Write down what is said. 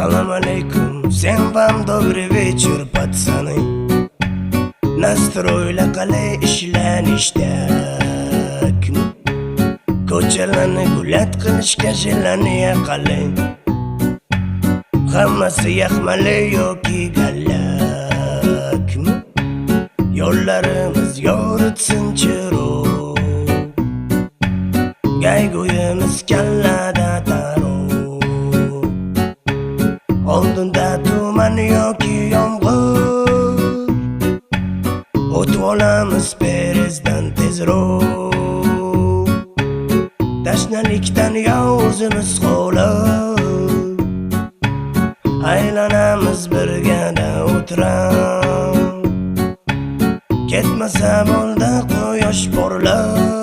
Салам алейкум, всем вам добрый вечер, пацаны. Настрой lar qalay, ishlar ништяк mi? Ko'chalarni гулять qilishga желание qalay? Hammasi yaxmali yoki gallakmi? Yo'llarimiz yoritsin chiroq. Gaygo'yimiz kallada taroq. Oldinda tuman yoki yomg'ir, o'tib olamiz perezdan tezroq. Tashnalikdan yo o'zimiz qolib, aylanamiz birgada o'tirib. Ketmasa bo'ldi quyosh porlab.